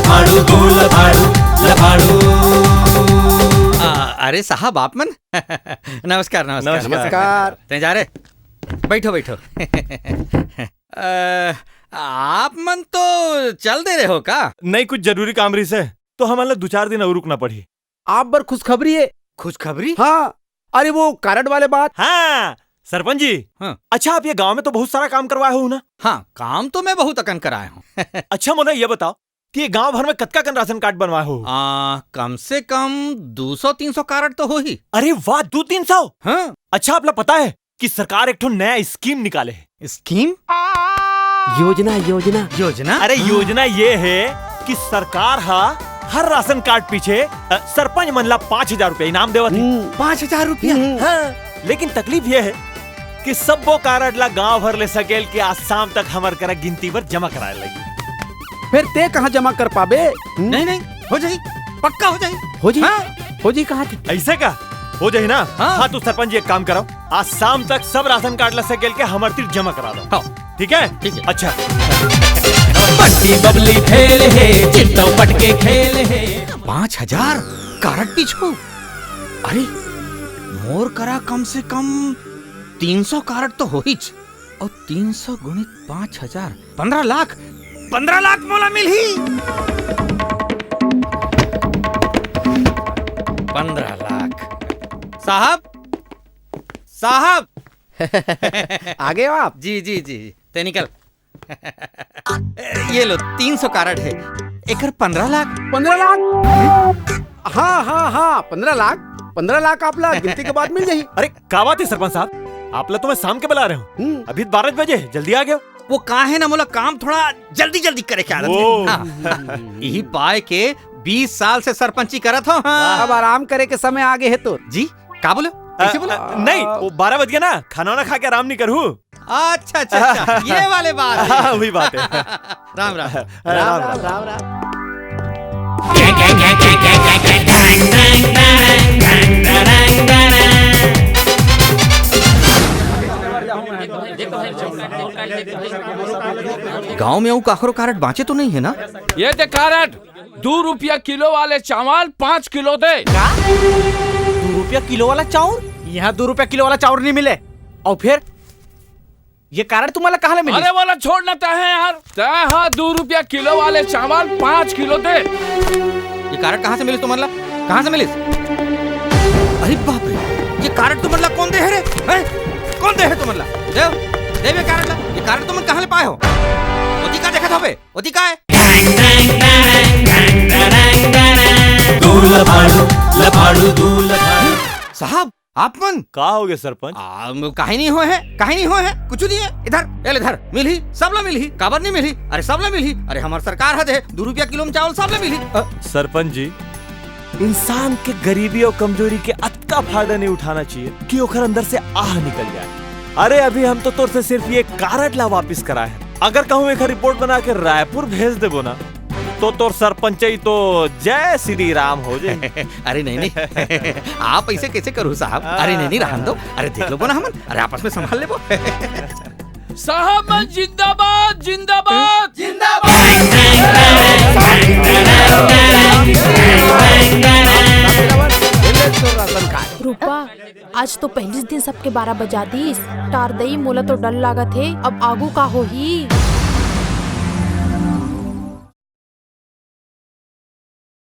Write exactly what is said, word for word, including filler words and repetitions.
लफाड़ू, तू लफाड़ू, लफाड़ू। आ, अरे साहब, आप मन? नमस्कार, नमस्कार। नमस्कार। नमस्कार। तैं जा रे, बैठो, बैठो। अ, आप मन तो चल दे रहे हो का? नहीं, कुछ जरूरी काम रहिस हे, तो हमन ला दू चार दिन अउ रुकना पड़ही। आप बर खुशखबरी हे। खुशखबरी? हाँ, अरे वो कारड वाले बात। हाँ, सरपंच जी। हाँ। अच्छा, आप ये गांव में तो बहुत सारा काम करवाए हो ना? हाँ, काम तो मैं बहुत अकन कराए हूँ। अच्छा, मोला ये बताओ कि ये गांव भर में कतका कन राशन कार्ड बनवाए हो? आ, कम से कम दू सौ तीन सौ कारड तो होही। अरे वाह, दू तीन सौ? हाँ। अच्छा, आप ला पता है कि सरकार एक ठो नया स्कीम निकाले हे। स्कीम? योजना, योजना। योजना? अरे, हाँ। योजना ये हे कि सरकार हा हर राशन कार्ड पीछे, अ, सरपंच मन ला पाँच हजार रुपया इनाम देवत हे। हम्म। पाँच हजार रुपया? हम्म। हाँ, लेकिन तकलीफ ये हे कि सब्बो कारड ला गांव भर ले सकेल के आज शाम तक हमर करा गिनती बर जमा कराए लगी। फिर तैं कहाँ जमा कर पाबे? हम्म? नहीं, नहीं, हो जाही, पक्का हो जाही। हो जाही? हाँ। हो जाही कहाँ थी? ऐसे का? हो जाही ना? हाँ। हाँ, तो सरपंच जी एक काम करो, आज शाम तक सब राशन कार्ड ला सकेल के हमर तीर जमा करा दो। हाँ। ठीक है? ठीक है। अच्छा। बट्टी बबली फेल हे, चिट्टो पटके खेल हे। पाँच हजार कारड पीछू? अरे, मोर करा कम से कम तीन सौ कारड तो होहीच। अउ तीन सौ गुणित पाँच हजार, पन्द्रह लाख, पन्द्रह लाख मोला मिलही। पन्द्रह लाख। साहब, साहब। आ गए हो आप? जी, जी, जी, जी। तैं निकल। ये लो, तीन सौ कारड हे, एकर पन्द्रह लाख। पन्द्रह लाख? हाँ, हाँ, हाँ, पन्द्रह लाख। पन्द्रह लाख आप ला गिनती के बाद मिल जाही। अरे, का बात हे सरपंच साहब? आप ला तो मैं शाम के बला रहे हूँ। हम्म। अभी बारह बजे, जल्दी आ गए हो। वो का हे ना, मोला काम थोड़ा जल्दी जल्दी करे के आदत हे। ओ। हाँ। इही पाय के बीस साल से सरपंची करत हो। हाँ। अब आराम करे के समय आ गए हे तो। जी, का बोले? कैसे बोले? अ, नहीं, वो बारह बज गया ना, खाना वाना खा के आराम नहीं करू। अच्छा, अच्छा, अच्छा, ये वाले बात हे। हाँ, वही बात हे। राम, राम। राम, राम, राम, राम। गांव में अउ काखरो कारड बांचे तो नहीं हे ना? ये दे कारड, दू रुपया किलो वाले चावल पाँच किलो दे। का? दू रुपया किलो वाला चाउर? यहाँ दू रुपया किलो वाला चाउर नहीं मिले। अउ फिर ये कारड तुमन ला कहाँ ले मिलिस? अरे, वो ला छोड़ ना, तैं हे यार। तैं हा दू रुपया किलो वाले चावल पाँच किलो दे। ये कारड कहाँ से मिलिस तुमन ला? कहाँ से मिलिस? अरे बाप रे, ये कारड तुमन ला कोन दे हे रे? हैं? कोन दे हे तुमन ला? दे, दे ये कारड ला। ये कारड तुमन कहाँ ले पाए हो? ओती का देखत हवे? ओती का हे? दू लफाड़ू, लफाड़ू, दू लफाड़ू। साहब, आप मन? का हो गया सरपंच? आ, म-, काहे नहीं होए हे? काहे नहीं होए हे? कुछ नहीं हे। इधर, ए ले इधर, मिलही, सबला मिलही। काबर नहीं मिलही? अरे सबला मिलही। अरे हमर सरकार ह दे, दू रुपया किलो में चावल सबला मिलही। अ, सरपंच जी, इंसान के गरीबी अउ कमजोरी के अतका फायदा नहीं उठाना चाहिए कि ओखर अंदर से आह निकल जाए। अरे अभी हम तो तोर से सिर्फ ये कारड ला वापिस कराए हन। अगर कहूँ एखर रिपोर्ट बना के रायपुर भेज देबो ना, तो तोर सरपंचई तो जय श्री राम हो जाए। अरे नहीं, नहीं। आप ऐसे कैसे करू साहब? अरे नहीं, नहीं, रहन दो। अरे देख लेबो ना हमन। अरे आपस में संभाल लेबो। साहब मन जिंदाबाद, जिंदाबाद। रूपा, आज तो पहली दिन सबके बारा बजा दीस। टार दई, मोला तो डर लागत हे, अब आगू का होही?